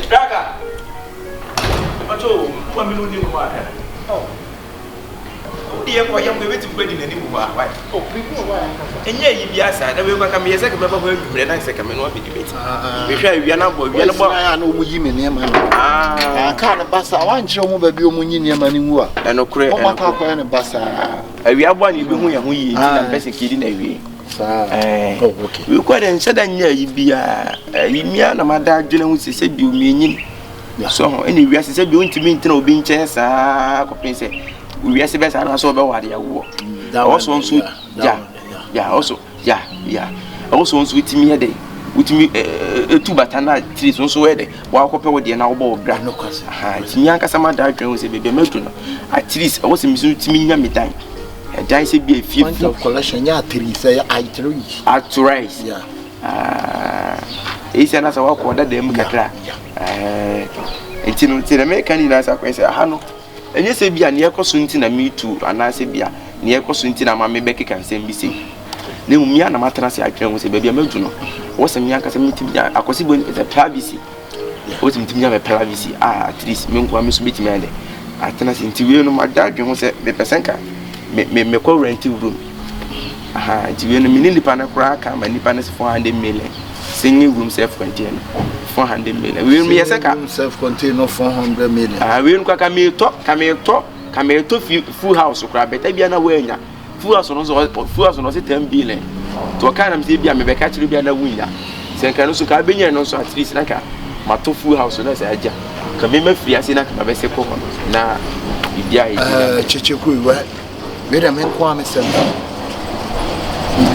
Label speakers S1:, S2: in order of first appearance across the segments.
S1: Braka! Mpacho, wo ma me no ni nkɔmɔ akra. Oh. Wo deɛ kɔ yɛ mpo ebetumi kɔ adi n'anim wɔ hɔ a why?
S2: Oh, biribi wɔ hɔ a yɛnkasa.
S1: Ɛnyɛ ayi bi asa na wei kɔ meyɛ sɛ kɛmɛba hɔ anwummerɛ na sɛ kɛmɛ no abɛdi bɛti. Mehwɛ awia no abɔ awia no bɔ.
S2: Wɔn a na wɔn yi me nneɛma no. Ah. Kaa no ba saa wankyerɛ wɔn baabi wɔn nyi nneɛma no ngu a.
S1: Ɛnokorɛ
S2: ɛnokorɛ. Wɔn akɔ akɔyɛ no ba saa.
S1: Awia bɔ a na ebi hu yɛn ho yie nti na mpɛ sɛ kedi na awie.
S2: Saa.
S1: Ɛɛ.
S2: Oh, okay.
S1: Wei kɔ dɛ nhyɛ da nyɛ ayi biara. Ayi mia na mada adwene ho sɛ sɛ bi omienyin. So ho ɛna wiase sɛ bi ontumi ntena obi nkyɛn saa kɔpem sɛ wiase bɛ saa na sɛ ɔbɛware awoɔ. Ɛwɔ so nso ya ya ɛwɔ so ya ya ɛwɔ so nso wotumi yɛ dɛ wotumi etu bata na tiri so nso yɛ dɛ wakɔpɛ wo deɛ na wobɔ wo bra. Nti mi ankasa mada adwene ho sɛ baabi a madu no at least ɛwɔ sɛ mi nso tumi nya me dan. Ɛdan sɛ bi efie
S2: Point of collection nyɛ atiri sɛ yɛ atiri.
S1: Aturize.
S2: Yeah.
S1: Eyi sɛ na sɛ wakɔ ɔda dan mu kakra. Nti no nti na meka ne nyinaa sɛ akɔyɛ sɛ aha no ɛnyɛ sɛ bi a nea ɛkɔ so nti na metu anaasɛ bi a nea ɛkɔ so nti na ama mebɛkeka nsɛm bi sei. Na mmom me ara na matena ase adwene ho sɛ baabi a madu no wɔ sɛ me ankasa metumi nya akɔsi bɔ sɛ privacy. Wɔ sɛ metumi nya me privacy a at least me nkoa me nso metumi ayɛ dɛ atena ase. Nti wei no mada adwene ho sɛ mepɛ sɛ nka me me mekɔ rent room. Aha nti wei no me ne nipa no koraa ka ma nipa no sɛ 400 million. Single room self contained 400 million. Wei no meyɛ sɛ ka
S2: room self contained no 400 million.
S1: Ah wei no ka ka metɔ ka metɔ ka metɔ full house koraa bɛtɛ bia na woanya. Full house no nso full house no ɔsɛ 10 billion. Nti ɔkaa nam sɛ bia mebɛka kyerɛ bia na wonya. Sɛ nka no nso ka bɛnya no nso at least na ka mato full house no sɛ agya. Ka me mafiri ase na ka mabɛsɛ kɔ hɔ no na biribi ayɛ.
S2: Eh kyekye wɛ. Wei deɛ me nko ara me sɛm.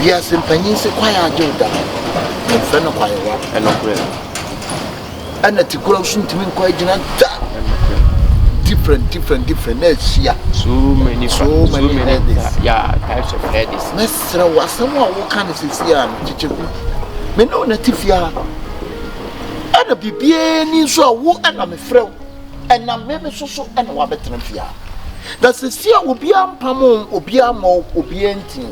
S2: Wiase mpanyin se kwae agye wo da. Memfrɛ no kwaewa.
S1: Ɛnokorɛ.
S2: Ɛna tikura nso ntumi nkɔ agyina da. Different, different, different. Na ahyia.
S1: So many,
S2: so many, so many headaches.
S1: Yeah, types of headaches.
S2: Mɛsrɛ wo asɛm a woka no sisi a no kyekyeku. Me ne wo na te fie ha. Ɛna biribiara ni nso a wo ɛna mefrɛ wo. Ɛnam me me so so na wabɛtena fie ha. Na sɛsi a obiara mpam wo, obiara mmɔ wo, obiara nti wo,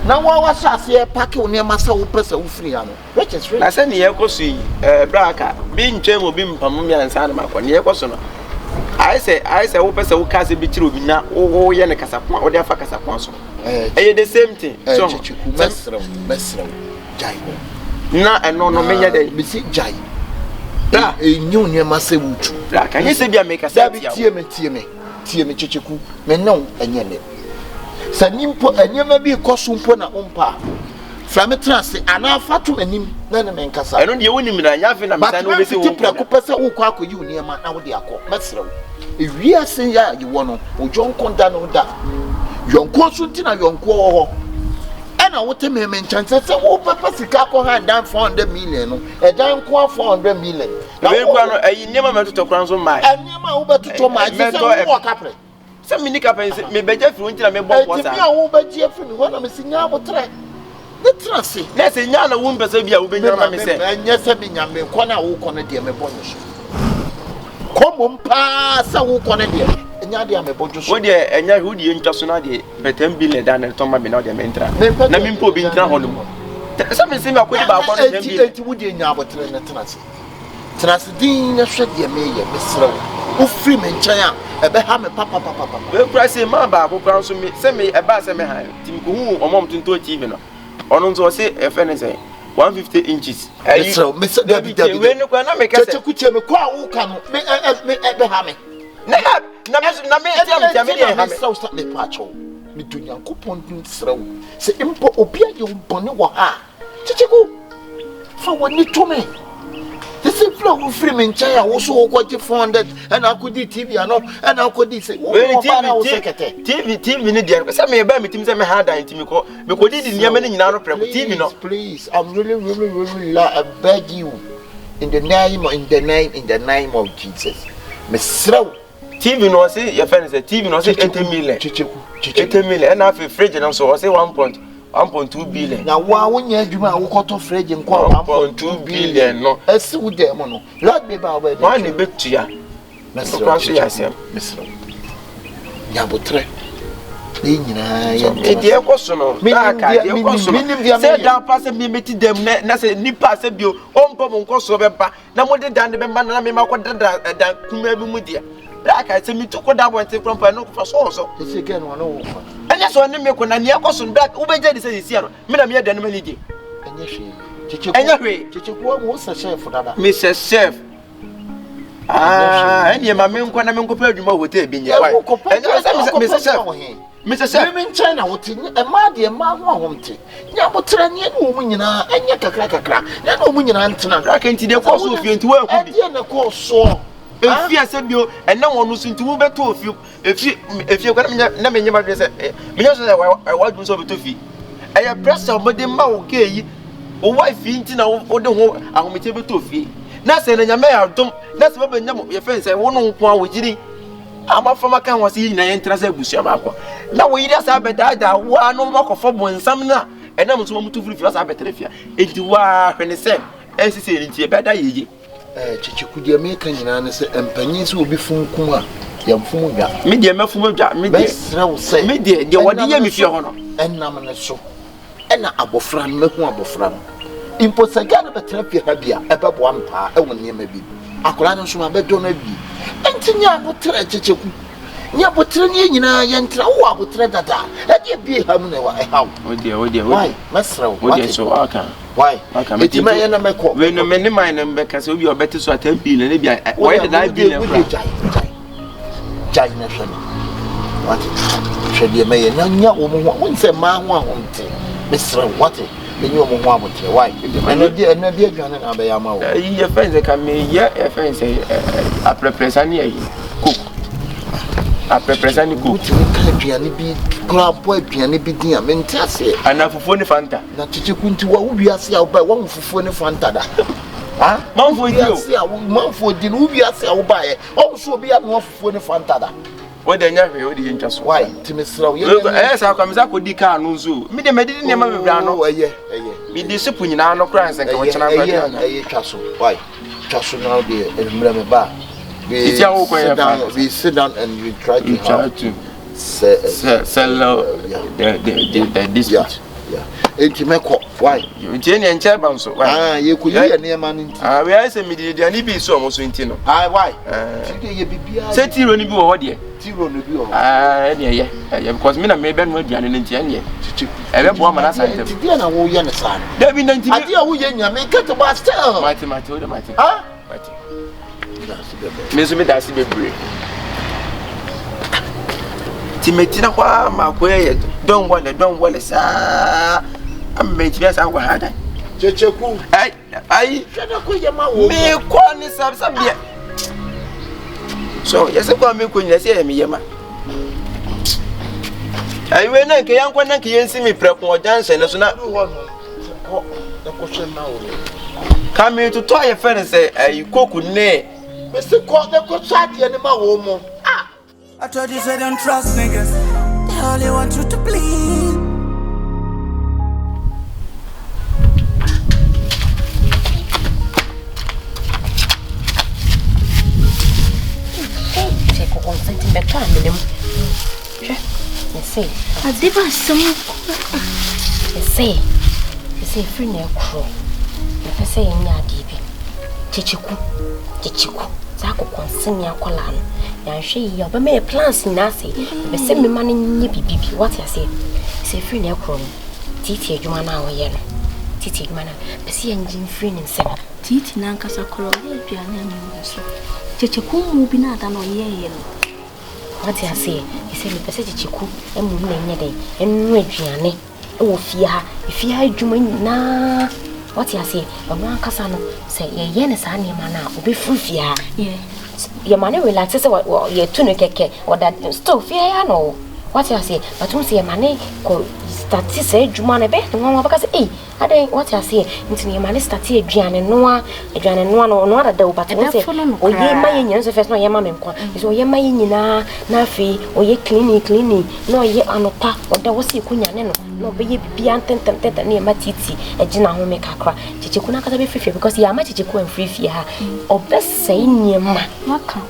S2: na wo a woahyɛ aseɛ repake wo nneɛma sɛ wopɛ sɛ wofiri ha no, which is
S1: Na
S2: rich.
S1: sɛ nea ɛkɔ so yi, ɛɛ berɛ a aka, bi ntwɛn ma obi mpamo me ansa na makɔ. Nea ɛkɔ so no, ayɛ sɛ ayɛ sɛ wopɛ sɛ woka asɛm bi kyerɛ obi na woyɛ no kasakoa, wode afa kasakoa so. Ɛyɛ the same thing. So ho.
S2: Kyekyeku, mɛsrɛ wo, mɛsrɛ wo, gyae hɔ.
S1: Na ɛno no menyɛ dɛn?
S2: Mese gyae. Bra. Ɛnyɛ nneɛma sɛ wotu.
S1: Bra, ka nyɛ sɛ bi a mekasa
S2: Dabi,
S1: atia wo.
S2: tie me, tie me, tie me, Kyekyeku, me ne wo ɛnyɛ nnɛ. Sɛ ni mpo nneɛma bi rekɔ so mpo na wompɛ a, frɛ me tena ase anaa fa to m'anim na ne me nkasa.
S1: Ɛno deɛ wonim na nyɛ afei na
S2: But
S1: mesan ne wobɛsi wo
S2: mɛmfiti
S1: nkonnwa.
S2: prɛko pɛ sɛ wokɔ akɔyi wo nneɛma na wode akɔ. Mɛsrɛ wo. Ewiase yi a yɛwɔ no, wo yɔnko da ne wo da. Yɔnkoɔ nso nti na yɔnkoɔ wɔ hɔ. Ɛna wote me me nkyɛn sɛ sɛ wobɛpɛ sika akɔ han dan 400 million no, ɛdan nko a 400 million.
S1: Na wei kura no, ɛyi nneɛma mɛtotɔ kura nso mmaa.
S2: Nneɛma a wobɛtotɔ mmaa, ɛsɛ sɛ wowɔ kaprɛ.
S1: Sɛ menni kaprɛ sɛ mebɛgye afiri wo nti na mebɔ nkɔ saa.
S2: Ɛti mi a wobɛgye afiri mi hɔ na mesi nya abotrɛ. Ne tena ase.
S1: Na sɛ nya na wompɛ sɛ bi a wobɛnya ma me sɛ.
S2: Ɛnyɛ sɛ menya me kɔ no a wokɔ no deɛ mebɔ ne so. Kɔ mmom paa sɛ wokɔ no deɛ ɛnyɛ adeɛ a mebɔ dwo so.
S1: Wo deɛ ɛnyɛ wo deɛ ntwa so na deɛ bɛtɛm bi na ɛda na ɛtɔ ma me na ɔdeɛ mentra. Na mempɛ obi ntra hɔ no mu. Sɛ mese me akɔdi baako no tɛm bi.
S2: Enti wo deɛ nya abotere ne tena ase. Tena ase dinn na hwɛ deɛ mereyɛ, mesrɛ wo. Wofiri me nkyɛn a, ɛbɛha me papapapapa.
S1: Wei koraa sei, maa baako koraa nso me, sɛ me, ɛbaa sɛ me han, nti mekohuu wɔn a wɔtontɔn TV no, ɔno nso ɔse yɛfrɛ no sɛn, 150 inches. Ayi,
S2: Mesrɛ wo, mesrɛ, dabi, dabi,
S1: wei no koraa na meka sɛ.
S2: Kyekye kutie me, kɔ a woka no, me, ɛ, ɛ, me, ɛbɛha me.
S1: Na ha, na me, na me, tia me, tia me deɛ ɛha me.
S2: Mesrɛ wo sɛ, mepa akyɛw, medɔ Nyankopɔn din srɛ wo, sɛ mpo obi ayɛ wo bɔne wɔ ha a, Kyekyeku, fa w'ani to me. Te sɛ firi a wofiri me nkyɛn a wo so wokɔgye 400 ɛna akɔdi TV ano ɛna akɔdi sɛ wo ɔbaa na wo sɛ kɛtɛ.
S1: TV TV ne deɛ sɛ meba metim sɛ meha dan nti mekɔ mekɔdi di nneɛma no nyinaa no prɛko TV no.
S2: Please, I'm really really really la I beg you in the name in the name in the name of Jesus. Mesrɛ wo.
S1: TV no ɔse yɛfɛ no sɛ TV no ɔse 80 million.
S2: Kyekyeku,
S1: 80 million ɛna afei fridge no nso ɔse 1. 1.2 billion.
S2: Na wo a wonyɛ adwuma a wokɔtɔ fridge nko a
S1: 1.2 billion no.
S2: Ɛsi wo dan mu no. Light bill ba a wobɛyɛ dɛn?
S1: Hwan na ɛbɛtua?
S2: Mɛsrɛ
S1: wo, so yɛ asɛm.
S2: Mesrɛ wo. Nya abotrɛ. Na yɛn nyinaa yɛ ntena.
S1: Deɛ ɛkɔ so no, daaka deɛ ɛkɔ so no. Sɛ dan pa sɛ mebɛti dɛm na sɛ nipa sɛ bio ɔmpɛ mo nkɔsoɔ bɛba na mode dan de bɛma no na mema kɔda dan kumaa bi mu deɛ. Daaka sɛ metu kɔda abɔnten koraa mpo ɛno fa so wɔ so.
S2: Ɛsɛ gɛ no ɔne wo kɔ.
S1: Ɛnyɛ sɛ ɔne me kɔ na nea ɛkɔ so no daaka wobɛgye adi sɛ sesia no me na meyɛ dan no ma ne gye.
S2: Ɛnyɛ hwee.
S1: Ɛnyɛ hwee.
S2: Kyekyeku wo sɛ chef dada.
S1: Mesɛ chef. Ah, ɛnneɛ ma menkɔ na menkɔpɛ adwuma wɔ hotel bi nyɛ.
S2: Ɛnyɛ
S1: sɛ mesɛ chef. Mesɛ chef.
S2: Me nkyɛn na wote mmaa deɛ mmaa ho ahomte. Nya aboterɛ ne ɛne wɔn nyinaa ɛnyɛ kakra kakra na ɛne wɔn nyinaa ntena.
S1: Raka nti deɛ kɔɔ so ofie nti woahu bi.
S2: Ɛdeɛ na ɛkɔɔ soɔ.
S1: Efie sɛ bio ɛnam wɔn so nti wobɛtɔ ofie efie efie kɔ na menyɛ m'adwene sɛ menyɛ sɛ w'adwene sɛ wobɛtɔ fie. Ɛyɛ pressure a wɔde ma wo gay yi wo wife yi nti na wode ho ahometeɛ bɛtɔ fie. Na sɛ na nyame ayɛ adom na sɛ wobɛnya mo yɛfrɛ sɛ wo no nko a wo yere a moafa maka ho sɛ yɛ nyinaa yɛntena sɛ abusua baako na wo yere asa abɛdaadaa wo a na wɔakɔfa bonsam no a ɛnam so wɔn tu firi fie asa abɛtena fie enti waa hwɛ ne sɛ ɛnsɛ sɛ nti ɛbɛda yeye.
S2: Eh, Kyekyeku, deɛ meka nyinaa ne sɛ mpanyin sɛ obi fom kum a, yɛmfom dwa.
S1: Me deɛ mɛfom dwa. Me deɛ.
S2: Mɛsrɛ wo sɛ.
S1: Me deɛ deɛ wɔde yɛ me fie hɔ no.
S2: Ɛnam ne so ɛna abɔfra no mɛhu abɔfra no. Mpo sɛ gya no bɛtena fie ha bi a, ɛbɛboa me paa ɛwɔ nneɛma bi mu. Akwadaa no nso mabɛdɔ no awie. Ɛnti nyɛ aboterɛ Kyekyeku. Nyɛ aboterɛ ne yɛn nyinaa yɛntena. Wowɔ aboterɛ dada. Ɛdeɛ bie ha mu na ɛha wo.
S1: Wo deɛ wo deɛ.
S2: Why? Mɛsrɛ wo.
S1: Wo deɛ so ɔka.
S2: Why?
S1: Waka
S2: Eti mɛ yɛ na mɛ kɔ.
S1: Wei no me ne man no bɛka sɛ obi a ɔbɛte so a 10 billion ne bia wɔyɛ de 9 billion kora.
S2: Gyae gyae gyae na hwɛ me. Wate hwɛ deɛ mɛyɛ na nya wɔn ho wɔn sɛ mmaa ho ahomte mesrɛ wo wate menye wɔn ho abotrɛ why ɛnɛ deɛ ɛnɛ deɛ aduane na abɛyɛ ama wo.
S1: Ɛyi yɛ fɛn sɛ ka meyɛ yɛ fɛn sɛ aprɛprɛsa ne ɛyi coke aprɛprɛsa ne coke.
S2: Wotumi ka aduane bi koraa bɔ aduane bi din a mente aseɛ.
S1: Anaa fufuo ne fanta.
S2: Na kyekyeku nti wa wo wiase a wobae wahu fufuo ne fanta da ha
S1: manfoɔ di o
S2: wiase a wo manfoɔ di no wo wiase a wobaeɛ wahu so obi anoa fufuo ne fanta da
S1: wo de nya hwee wo de yɛ ntwa so
S2: why nti mesrɛ wo yɛ
S1: ɛyɛ saa kwa mesa kɔdi kaa no nso me de madidi nneɛma bebree ano
S2: oh, ɛyɛ ɛyɛ
S1: medi supu nyinaa no koraa nsɛ nka wɔkyena
S2: ɛyɛ ɛyɛ ɛyɛ twa so why twa so na deɛ mmerɛ me ba we sit down we sit down and we try to have
S1: settle the the the the dispute.
S2: Yeah. Enti mɛkɔ. Why?
S1: Nti ɛnìyɛ nkyɛn ba nso. Why?
S2: Ah, yɛ kò yi yɛ nneɛma no nti.
S1: Ah, wei ayɛ sɛ mede aduane bi so ɔmo so nti no.
S2: Ah, why? Ti de yɛ bibiara.
S1: Sɛ tiro no bi wɔ hɔ deɛ.
S2: Tiro no bi wɔ hɔ.
S1: Ah, ɛnìyɛ yɛ ɛyɛ because mi na mi bɛ no aduane no nti ɛnìyɛ. Ɛbɛ boa ma n'asa ntɛm.
S2: Nti deɛ na woyɛ ne saa no.
S1: Dabi na nti.
S2: Adeɛ a woyɛ nyame kɛtɛ ba still.
S1: Mate mate o de mate.
S2: Ah.
S1: Mate. Me nso meda ase bebree. Nti mɛgyina hɔ ara ma akɔyɛ yɛ dɔn wɔle dɔn wɔle saa ama mɛntumi asa akɔ ha dan.
S2: Kyekyeku.
S1: Ayi ayi.
S2: Hwɛ na kɔ yɛ ma wo.
S1: Mekɔ ne sab sab deɛ. So yɛsɛ kɔ a mekɔ nyina sɛ yɛ meyɛ ma. Ayi wei na nka yɛnkɔ na nka yɛnsi me prɛko wɔ junction no so na.
S2: Kɔ na kɔhwɛ ma wo.
S1: Ka metotɔ a yɛfrɛ no sɛ ayi koku ne.
S2: Mese kɔ na kɔtɔ adeɛ no ma wɔn mo. Ah!
S3: I told you say don't trust niggas. They only want you to bleed.
S4: Sɛ kɔkɔnsa nti bɛtɔ amena mu. Hwɛ, mese.
S5: Ade ba asɛm
S4: Mese, mese ɛfiri na ɛkorɔ. Mepɛ sɛ yɛnyɛ adeɛ bi. Kyekyeku, kyekyeku. Saa akokɔnsene akwadaa no, yɛanhwɛ yie a ɔbɛma yɛ plans nyinaa ase. Mepɛ sɛ mema no nyɛ biribi bi. Wate aseɛ? Sɛ ɛfiri na ɛkorɔ no, tiiti adwuma no a ɔyɛ no, tiiti adwuma no a, mepɛ sɛ yɛngye mfiri ne nsam.
S5: Tiiti no ankasa koraa ɔyɛ aduane a menim so. Kyekyeku mmu bi no ada na ɔyɛeɛ no.
S4: Wate aseɛ? Ɛsɛ mepɛ sɛ Kyekyeku mmom na ɛnyɛ dɛn? Ɛnoa aduane wɔ fie ha. Efie ha adwuma nyinaa. Wate aseɛ? Ɔno ankasa no, sɛ yɛyɛ no saa nneɛma no a, ɔbɛfiri fie ha. Yɛma no relaxe sɛ yɛtu no kɛkɛ, ɔda still fie ha na ɔwɔ. Wate aseɛ? But wohu sɛ yɛma no kɔ Ɔstarte saa adwuma no, ɛbɛyɛ no nwanwa, ɔbɛka sɛ, ei, adɛn, wate aseɛ? Nti no yɛma no starte aduane noa, aduane noa no, ɔnoa dada o, but wohu sɛ
S5: Ɛbɛfono no
S4: ɔyɛ ma
S5: koraa.
S4: yɛn nyinaa, sɛ first na ɔyɛ ma me nko a, nti ɔyɛ ma yɛn nyinaa, na afei ɔyɛ cleaning cleaning, na ɔyɛ anɔpa, ɔda hɔ sɛ yɛkɔnyane no, na ɔbɛyɛ biribiara ntɛntɛm ntɛntɛm, na yɛma Titi agye n'ahome kakra. Kyekyeku no ankasa bɛfiri fie, because yɛamma Kyekyeku amfiri fie ha a, ɔbɛsɛe nneɛma.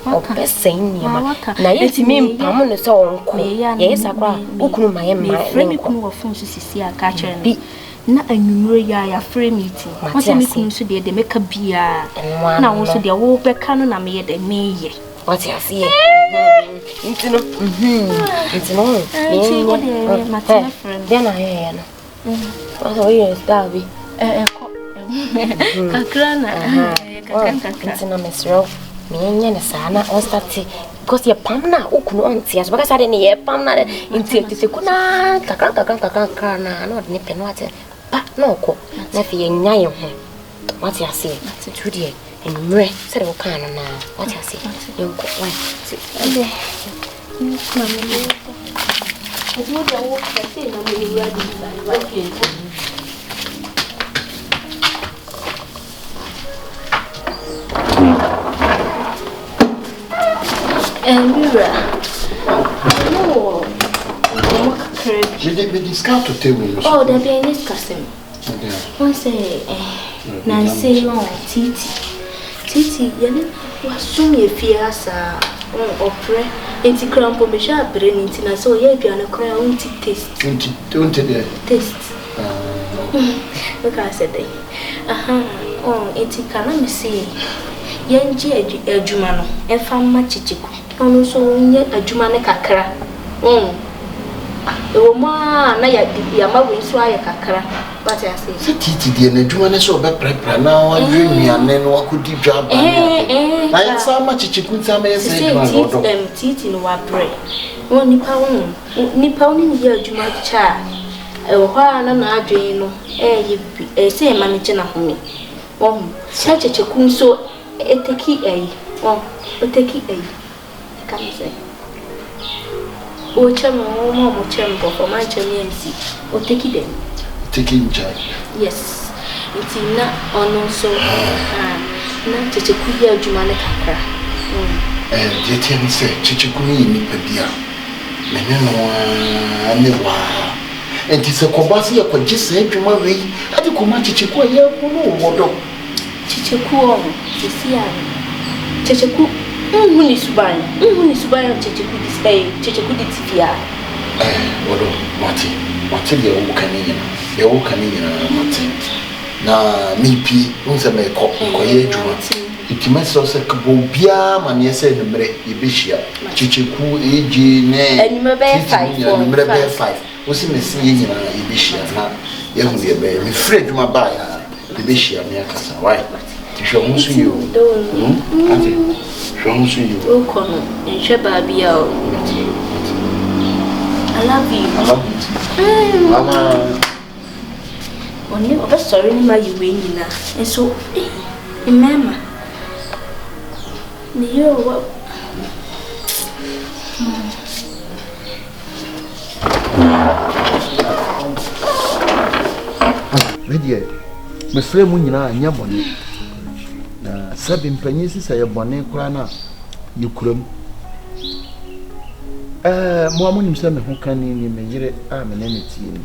S4: Ɔbɛsɛe nneɛma na yɛntumi mpam no sɛ ɔnkɔ. Yɛyɛ saa koraa a, wo kunu ma yɛmma
S5: ne
S4: nkɔ.
S5: Me kunu wɔ fon so sisi a ka kyerɛ no. Na anwummerɛ yi a yɛafrɛ meeting. Wɔn sɛ me kunu nso deɛ deɛ mɛka biara. Na wo nso deɛ wobɛka no na meyɛ dɛ meyɛ.
S4: Wate aseɛ. Nti no, nti no, meyɛ. Deɛ na ayɛyɛ no. Wasa woyɛ style bi.
S5: Ɛkɔ. Kakra na. Kakra kakra.
S4: Nti na mesrɛ wo, menyɛ no saa na ɔnstate because yɛpam no a wo kunu ɔnte ase bɛka sɛ ade ne yɛpam no ade nti ɛteteku no ara kakra kakra kakra kakra na na ɔde ne pɛ no ate pa na ɔkɔ na afei yɛnya yɛn ho wate aseɛ nti wo deɛ anwummerɛ sɛdeɛ wokaa no naa wate aseɛ yɛnkɔ wae nti
S5: Nwura, me wɔ nkɔmmɔ kakra bi.
S2: Mede mede sika ato table no so.
S5: Oh, dabi ɛnyɛ sikasɛm. Wɔn sɛ eh, nansa yi wɔn Titi. Titi, yɛne no wasom yɛ fie ha saa. Wɔn ɔbrɛ. Nti koraa mpo mehwɛ abrɛ no nti na sɛ ɔyɛ aduane koraa a wonti taste.
S2: Wonti wonti deɛ?
S5: Taste. Woka sɛ dɛn? Aha, ɔn, nti ka na me se yɛngye adwuma no mfa mma Kyekyeku. Na ɔno nso ɔnyɛ adwuma no kakra. Wohu? Ɛwɔ mu ara a na yɛama wei nso ayɛ kakra. Wate aseɛ?
S2: Sɛ Titi deɛ n'adwuma ne sɛ ɔbɛprapra na wadwe nnuane na wakɔdi dwa aba ne ade. Na yɛnsan ma Kyekyeku nsan mmɛyɛ saa adwuma no, ɔdɔ.
S5: Sesei Titi no wabrɛ. Wohu, nipa wohu, nipa wo ne no yɛ adwuma kyɛ a, ɛwɔ hɔ a na n'adwene no ɛreyɛ biribi. Ɛyɛ sɛ yɛma no gye n'ahome. Wohu? Na Kyekyeku nso Eteki ayi wɔn oteki ayi ɛka ne sɛ wokyɛ me wɔn a wɔkyɛ me bɔkɔ mankyɛ me ansi oteki dɛn.
S2: Oteki in charge.
S5: Yes nti na ɔno nso ahaa na kyekyeku yɛ adwuma no kakra mm.
S2: Ɛɛ deɛ ɛteɛ ne sɛ kyekyeku no yɛ nipa bi a me ne no ara ne waa nti sɛ kɔba sɛ yɛkɔgye saa adwuma wei de kɔma kyekyeku a yɛahu no wɔ dɔ.
S5: Kyekyeku ɔ sɛsi a no Kyekyeku nhu ne suban nhu ne suban a Kyekyeku de ɛɛ Kyekyeku de te fie a.
S2: Ɛɛ ɔdɔ mate mate deɛ woka ne nyinaa deɛ woka ne nyinaa mate na mepie wohu sɛ mekɔ mekɔyɛ adwuma nti mɛsrɛ wo sɛ bɔ obiara amaneɛ sɛ anwummerɛ yɛbɛhyia Kyekyeku AJ ne Titi mo nyinaa anwummerɛ bɛyɛ 5 Wo se mese yɛn nyinaa yɛbɛhyia na yɛahu deɛ ɛbɛyɛ. Mefiri adwuma baeɛ a yɛbɛhyia ne akasa wai. Nti hwɛ wo ho so yie o. Hmm? Ate? Hwɛ wo ho so yie o.
S5: Wokɔ no, nhwɛ baabi a o.
S2: Mate, mate.
S5: I love you.
S2: I love you too. Bye bye.
S5: Ɔne ɔbɛsɔre ne ma yɛ wei nyinaa nso eh mmarima ne yere wɔ hmm.
S2: Me deɛ, mesrɛ mu nyinaa nyɛ bɔne. Na sɛbe mpanyin si sɛ yɛ bɔne koraa no a, yɛkura mu. Ɛɛ, mo a monim sɛ me ho kani ni, me yere a me ne no tie ni.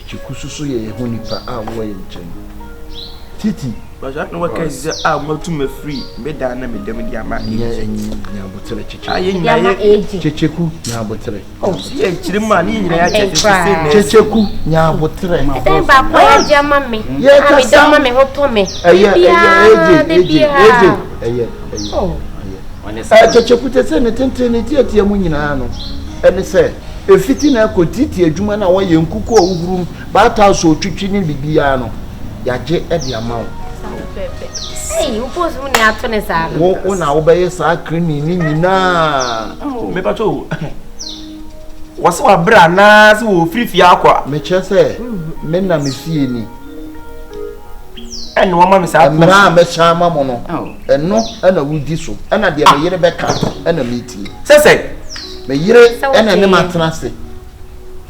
S2: Kyeku soso yɛ yɛn ho nipa a wowɔ yɛn nkyɛn. Titi.
S1: Bàtà na wɔka sɛ a wɔatu me afiri me dan na me dɛm de ama
S2: Nyɛ nyabotere kyekyeku.
S1: Ayɛ nyinaa yɛ
S2: kyekyeku nyabotere.
S1: Yɛ kyerɛ mu a ne nyinaa yɛ akyɛ sɛ sɛ na
S2: Kyekyeku nyabotere.
S4: Ɛdɛn baako a yɛgye ama me a me dɔm ma me ho tɔ me.
S2: Ɛyɛ ɛyɛ eje eje eje ɛyɛ ɛyɛ ɛyɛ. Kyekyeku te sɛ ne tenten ne tiatia mu nyinaa no ɛne sɛ efiti na ɛkɔ titi adwuma na wɔyɛ nkuku a wohurum baata so otwitwi ne biribiara no. Yɛagye de ama wo.
S4: Ei, wo post mu nea ato ne saa no.
S2: Wo wo na wobɛyɛ saa cleaning ne nyinaa.
S1: Mepa kyɛw. Wɔse wabrɛ anaa sɛ wɔfiri fie akɔ.
S2: Mekyerɛ sɛ me na me fie ni.
S1: Ɛna wɔma me saa post.
S2: Mmara a mɛhyɛ ama mo no, ɛno ɛna wodi so. Ɛna deɛ me yere bɛka ɛna metie.
S1: Sɛ sɛ.
S2: Me yere ɛna ne matena ase.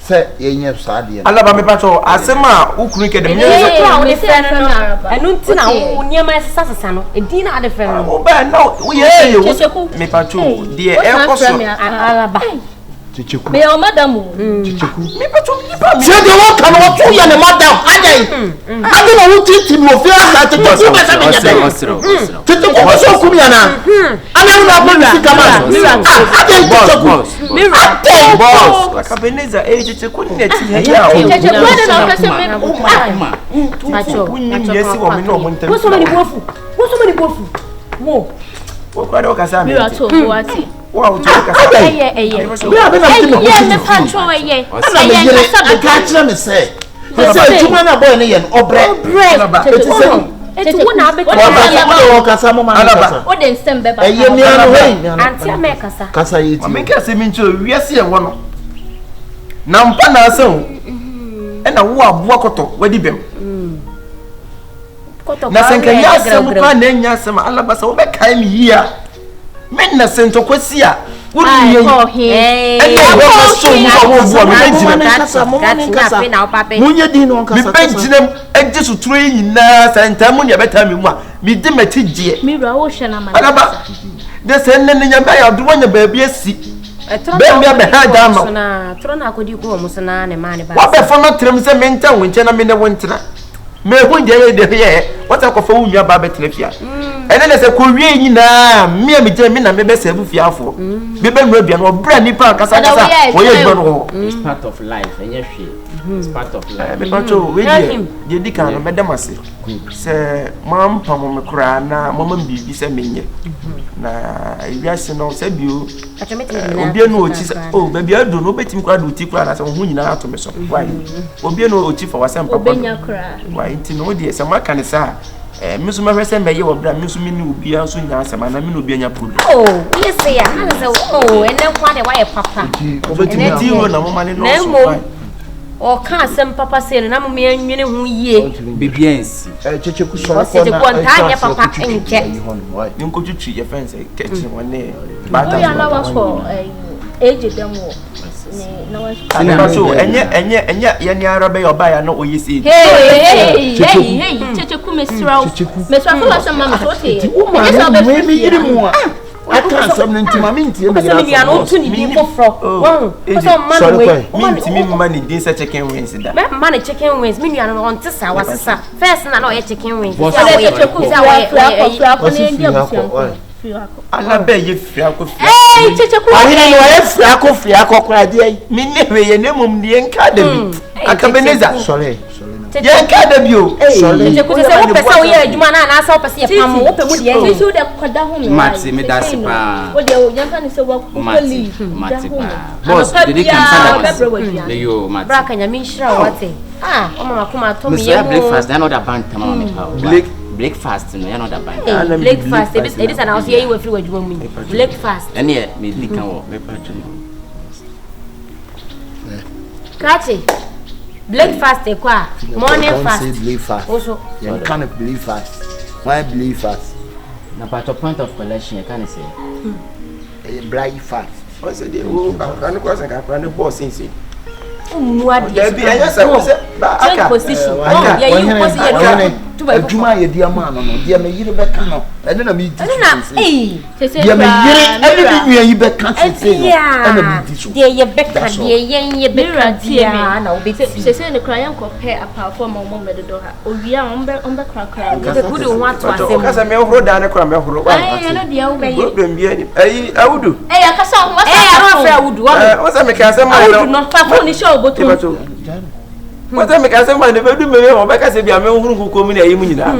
S2: Sɛ yɛnyɛ saa adeɛ no.
S1: Alaba mepa kyɛw asɛm a wo kunu kɛ dɛ menyɛ sɛ.
S4: Ɛdin a wode frɛ no no ɛno nti na wo nneɛma ɛsesa sesa no ɛdin na wode frɛ no no.
S1: Wobaa na woyɛ sɛ yɛ wo mepa kyɛw deɛ ɛkɔ so.
S4: Alaba.
S2: Kyekyeku.
S5: Meyɛ wo madam o.
S2: Kyekyeku.
S1: Mepa kyɛw nipa mi.
S2: Sɛ deɛ wɔka no wɔto yɛ ne madam adɛn ade na wotintim wɔ fie asa kyekyeku bɛ sɛ menyɛ dɛn kyekyeku bɛ sɛ okum yɛ naa ana wo na abɔ ne sika ma no adɛn kyekyeku adɛn.
S1: Boss, Akabeneza, eh, kyekyeku ne ti ha yi a.
S5: Kyekyeku ade na ɔpɛ sɛ me.
S1: Wonnim deɛ asi wɔ me ne ɔmo ntam.
S4: Wosɔ ma ne bo afu. Wosɔ ma ne bo afu. Wo.
S1: Wo kura de wokasa me.
S5: Mira to bo ase.
S1: Wo a wotu wokasa.
S5: Ɛyɛ ɛyɛ. Ɛyɛ me patro ɛyɛ.
S2: Ɛna me yere aka akyerɛ me sɛ. Sɛ adwuma no a bɔyɛ no yɛ no ɔbrɛ.
S4: Ɔbrɛ.
S2: Eti sɛ.
S4: Eti wo na abɛtumi.
S2: Wɔkasa wɔkasa mo ma no kasa.
S5: Wode nsɛm bɛba.
S2: Ɛyɛ mia no hei.
S4: Ante ama ɛkasa.
S2: Kasa yɛ ti.
S1: Maame nka sɛ mi nkyerɛ wiase ɛwɔ no. Na mpa na asɛ o. Ɛna wo aboa kɔtɔ wadi bɛm. Na sɛ nka nyɛ asɛm koraa na ɛnyɛ asɛm a alabasa wobɛkae me yie a. Me na sɛ ntɔkwa si a wo nua yi ɛna ɛbɛma so mu sɛ ɔmo boa me bɛgyina mebɛgyina mu agye sotoro yi nyinaa sɛ ntaa mu nea ɛbɛtaa me mu a medi m'akyi gyeɛ alaba de sɛ nnɛ ne nyame ayɛ adom anya baabi asi baabi abɛha da ama wabɛfa no atrem sɛ menta wo nkyɛn na me ne wo ntena Mehu deɛ yɛ deɛ yɛ wɔte akɔfa wo nua ba bɛtena fie a ɛne ne sɛ kɔwie nyinaa me a megyina me na mebɛsɛ abu fiafoɔ mebɛnua aduane ɔbrɛ nnipa ankasa ankasa wɔyɛ adwuma no wɔ hɔ.
S6: It's part of life ɛnyɛ hwee it's part of life.
S1: Mepatwo wei deɛ deɛ di kan no mɛda mo ase sɛ moampamo me koraa na moama me biribi sɛ menyɛ na ewiase no sɛ bio obia no ɔkyi sɛ oh baabi aduro no wobɛtumi koraa de wo ti koraa na sɛ wo ho nyinaa ato me so why Obi no ɔkyi fa w'asɛmpa kɔ do. Wai nti no wo deɛ sɛ moaka no saa a, eh, me nso mɛhwɛ sɛ mɛyɛ wɔ berɛ a me nso me ne obiara nso nya asɛm anaa me ne obiara nya problem.
S4: Oh, woyɛ sei a, na sɛ oh, ɛnɛ nko ara deɛ woayɛ papa.
S1: Ɛnɛ deɛ na moma ne
S4: Na
S1: nɔɔso.
S4: mmom, ɔka asɛm papa sei no, na moma yɛnwene ho yie.
S6: Biribiara nsi.
S2: Kyekyeku sɔre kɔ na
S4: Ɔsɛ ɔntaa nyɛ
S2: ɛtwa
S4: papa
S2: aseɛ
S4: nkyɛ.
S2: kɔtwitwi ayi hɔ nom, wai.
S1: Menkɔtwitwi yɛfrɛ no sɛ kitchen hɔ ne bathroom
S5: Woyɛ na
S1: hɔ.
S5: wakɔ ɛyi dɛm wɔ.
S1: Mepacho ɛnyɛ ɛnyɛ ɛnyɛ yɛn ni ara bɛyɛ ɔbaa ya na ɔyɛ sei.
S5: Kyekyeku mesrɛ wo mesrɛ wo sɛ ma me so wote
S2: Nti wo maame mmue me yere mu a aka asɛm no nti ma mentie me yere
S4: asɛm. Wotu ne din foforɔ wahu wosɛ ɔma no wei.
S1: Mentumi mma ne din sɛ chicken wings da.
S4: Mɛmma ne chicken wings me nua no ɔnte saa wasesa first na na ɔyɛ chicken wings.
S6: Bɔs
S4: Sɛ ɔyɛ sɛ ɔyɛ ɔyɛ
S2: Ɔsi firi ha kɔ ɔyɛ.
S1: Ana bɛ yɛ firi akɔ firi akɔ.
S5: Ee kyekye ko.
S2: Ɔhene no ɔyɛ firi akɔ firi akɔ koraa deɛ yi.
S1: Mi ne hwee yɛ na mmom deɛ nka da bi. Akabeneza.
S2: Sɔre sɔre na.
S1: Yɛn nka da bi o.
S2: Sɔre.
S4: Kyekye ko sɛ sɛ wopɛ sɛ woyɛ adwuma no anaasɛ wopɛ sɛ yɛpam wo wopɛ mu deɛ ɛhe.
S5: Titi wo deɛ kɔda ho me.
S6: Mate me da ase paa.
S5: Wo deɛ yɛmfa ne sɛ wakɔ leave.
S6: Mate paa. Boss dede kan sa da wase. Me yo mate.
S4: Bra ka nyame nhyira wo wate. Ah, ɔma makoma atɔ me
S6: Mesɔre
S4: yam o.
S6: breakfast na ɔda ban tama ma me pa o.
S1: Blake
S6: breakfast no yɛ na ɔda ban.
S4: Hey, breakfast ebi ebi sa na ɔsɛ yɛyi wɔ afiri wɔ adwuma mu yi. Breakfast.
S6: Ɛne yɛ me di kan wɔ.
S4: Krakye. Breakfast ekɔ a morning fast.
S2: Don't say breakfast.
S4: Woso.
S2: Yɛn ka no breakfast. Why breakfast?
S6: Na patɔ point of collection yɛ ka ne sɛ.
S2: Ɛyɛ breakfast.
S1: Ɔsɛ deɛ wo akora no kora sɛ nka akora no bɔɔ sensei.
S4: Mmu adeɛ
S1: Dabi ɛnyɛ sɛ wo sɛ ba aka.
S4: Change position.
S1: Aka.
S4: Yɛ yi wo position yɛ
S2: Ɔhene,
S4: tu baabi
S2: adwuma a yɛde ama no no, deɛ me yere bɛka no, ɛno na medi so
S4: Ɛno na
S2: seesei.
S4: ee.
S2: Deɛ me yere ɛne me nua yi bɛka seesei no, ɛna medi so.
S4: Deɛ yɛbɛka
S2: That's all.
S4: deɛ yɛn yɛbɛka biara na wobɛti.
S5: Sese ne kora yɛn kɔ pɛ apaafo ma wɔn mmɛdodɔ ha. Owia wɔn bɛ wɔn bɛ korakora.
S4: Wode wode wo ho ato asɛm mu.
S1: Ɔka sɛ mɛhoro dan no kora mɛhoro.
S5: Ayi ɛno deɛ wobɛyɛ.
S1: Problem bi ani. Ayi awudu.
S5: Ɛyɛ akasa ho wasa.
S4: Ɛyɛ ano afrɛ awudu wɔn.
S1: Ɛɛ wɔsɛ meka asɛm maa no.
S4: Awudu no.
S5: Fa phone hyɛ ɔbɔtɔ.
S1: Wɔsɛ meka asɛm maa no bɛdu mɛmɛ wɔn bɛka sɛ bi a mɛhoro nkukuo mu ne ayi mu nyinaa.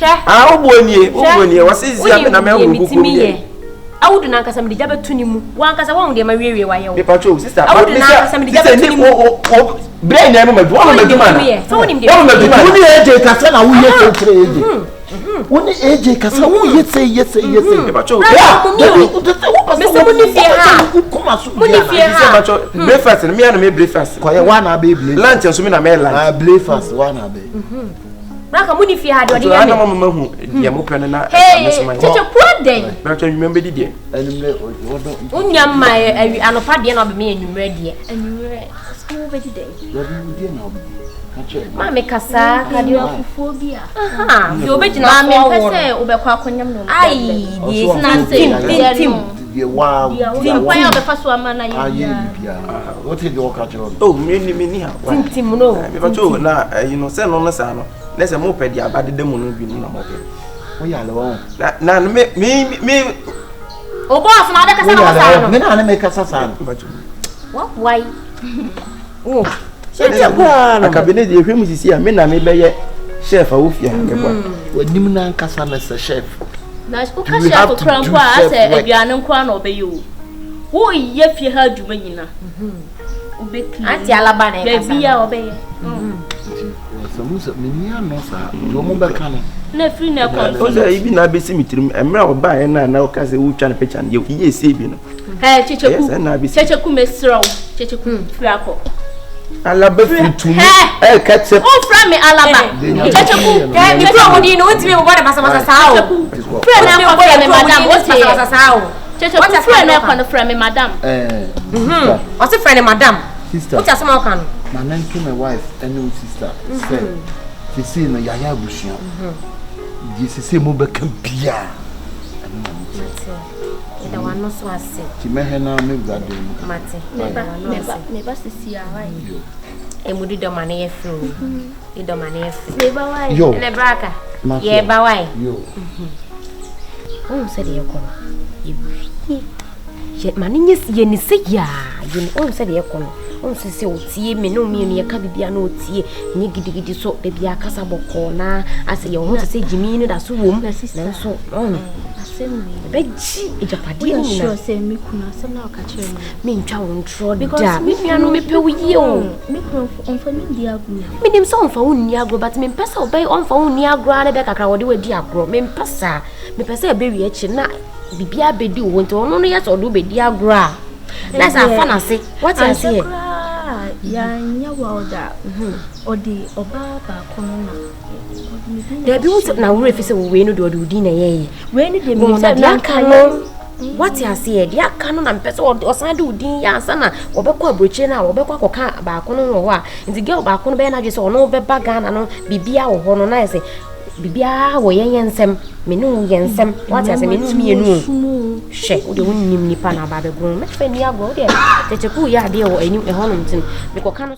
S4: Hwɛ.
S1: Ah wobuo nie wobuo nie wɔsɛ sisi a na mɛhoro nkukuo mu nie.
S4: Awudu nankasa mede gya bɛto ne mu. Wankasa wɔn deɛ ma wiewie wayɛ wo.
S1: Mepatwo sista.
S4: Awudu nankasa mede gya bɛto ne mu.
S1: Bere nyinaa mo madwuma wɔn madwuma na wɔn madwuma
S2: na. Wo ne AJ kasa na woyɛ sɛ kyerɛ AJ. Wo ne AJ kasa woyɛ sɛ yɛ sɛ yɛ sɛ.
S1: Mepatwo.
S2: Ya dabi nti sɛ wopɛ sɛ
S4: Mese mo ni fie ha.
S2: Wokoma so
S4: Mo ni fie ha.
S1: Mepatwo breakfast no me na me breakfast.
S2: Kɔyɛ wa na abɛ breakfast.
S1: Lunch nso me na me lunch.
S2: Ah breakfast wa na abɛ.
S4: Braka mu ni fie ha deɛ ɔde yɛ me.
S1: Ana mo ma hu deɛ mo pɛ no na
S5: Hey, kyekye kuo dɛn?
S1: Bɛtɔ anwummerɛ bɛdi deɛ.
S2: Anwummerɛ ɔdɔ.
S4: Wonya mma awi anɔpa deɛ na ɔbɛmɛ anwummerɛ deɛ.
S5: Anwummerɛ wo bɛdi dɛn?
S2: Dabi wo deɛ na wobɛdi. Ka kyerɛ me.
S4: Maame kasa kadeɛ.
S5: Fufuo bi a.
S4: Aha, deɛ obɛgyina
S5: so
S4: awɔ.
S5: Maame mpɛ sɛ wobɛkɔ akɔnyam no.
S4: Ayi, deɛ tim tim tim.
S2: Deɛ waa
S5: deɛ kwan a ɔbɛfa so ama na yɛ
S2: ayɛ biara. Wote deɛ ɔka kyerɛ no.
S1: Oh, me ni me ni ha.
S4: Tim tim no.
S1: Me ba na ayi no sɛ no no saa no. Na sɛ mo pɛ deɛ aba deda mu no bi no na mo pɛ.
S2: Wo yɛ ale wɔn.
S1: Na na me me me.
S4: O boss na ɔbɛkasa na wɔsaa no.
S2: Me na ne me kasa saa no.
S4: Waboa yi. Wo.
S1: Akabene deɛ ehwɛ mu sisi a me na me bɛyɛ chef a wofie ha me boa.
S2: W'anim na ankasa na sɛ chef.
S5: Na woka chef kora mpo a asɛ aduane nko na ɔbɛyɛ o. Woyɛ fie ha adwuma nyina. Wobɛkili.
S4: Auntie Alaba na ɛkasa.
S5: Baabi a ɔbɛyɛ.
S2: Sɛ mo sɛ menni ano saa deɛ ɔmo bɛka no.
S5: Na efiri na ɛkɔ nso.
S1: Ɔsɛ ibi na abɛsi mi tirim mmerɛ a ɔbaeɛ no a na ɔka sɛ wotwa no picture no yɛ yɛ sie bi no.
S5: Ɛɛ Kyekyeku Kyekyeku mesrɛ wo Kyekyeku firi akɔ.
S1: Alaba firi tumi ɛka kyɛ.
S5: Wofrɛ me Alaba Kyekyeku.
S4: Ne kuro mu din no wontumi mbobɔ ne basabasa saa o.
S5: Kyekyeku frɛ no ɛkɔ frɛ me madam wote
S4: basabasa saa o.
S5: Kyekyeku frɛ no ɛkɔ no frɛ me madam.
S4: Ɔse frɛ ne madam.
S2: Sister.
S4: Wote asɛm a ɔka no.
S2: Ma ne nto me wife ɛne wo sister sɛ sesei no yɛayɛ abusua. Deɛ sesei mo bɛka biaa ɛno na metie.
S4: Meda w'ano so ase.
S2: Nti mɛhwɛ na me wura dan mu.
S4: Mate. Meda w'ano ase.
S5: Meba sisi a wai.
S4: Emu di dɔm ano yɛ fɛ o. Di dɔm ano yɛ fɛ.
S5: Meba wai.
S2: Yo.
S4: Ɛnɛ braka. Yɛba wai.
S2: Yo.
S4: Wohu sɛ deɛ yɛkɔ no yɛwie ma no nyɛ yɛ ne sɛ yaa yɛ ne wohu sɛ deɛ yɛkɔ no wohu sɛ sɛ ɔtie me ne mmienu yɛka biribi a na ɔtie nyɛ gidigidi so da bi akasa bɔkɔɔ na asɛ yɛ ho te sɛ gyimi no da so wom nanso ɔho bɛgye agyapadeɛ no nyina mentwa wo ntorɔ da me nua no mepɛ wo yie o menim sɛ ɔmfa wo nni agorɔ but mempɛ sɛ ɔbɛ ɔmfa wo nni agorɔ a na bɛkakra wɔde wadi agorɔ mempɛ saa mepɛ sɛ ɛbɛwie akyi na biribiara bɛdi wo hɔ nti ɔno no yɛ sɛ ɔde wo bɛdi agorɔ a na sɛ afa n'ase wate aseɛ
S5: yɛanyɛ welda ɔde ɔbaa baako no na
S4: dabi wo sɛ na worɛ fi sɛ wei no deɛ ɔde wo din na ɛyɛyɛ
S5: wei no deɛ
S4: menim sɛ deɛ aka no wate aseɛ deɛ aka no na mepɛ sɛ ɔsan de wo din yɛ ansa na wɔbɛkɔ aburokyire no a wɔbɛkɔ akɔka baako no wɔ hɔ a nti girl baako no bɛyɛ n'adwene sɛ ɔno bɛba Ghana no biribiara wɔ hɔ no na yɛ sɛ biribiara wɔ yɛn yɛn nsɛm me ne wo yɛn nsɛm wate ase me ne wo mmienu o hwɛ wo deɛ wonnim nipa na aba abɛgoro mɛfɛ ni agorɔ wo deɛ kyekyeku yɛ adeɛ wɔ anim ɛhɔnom nti no mekɔka no.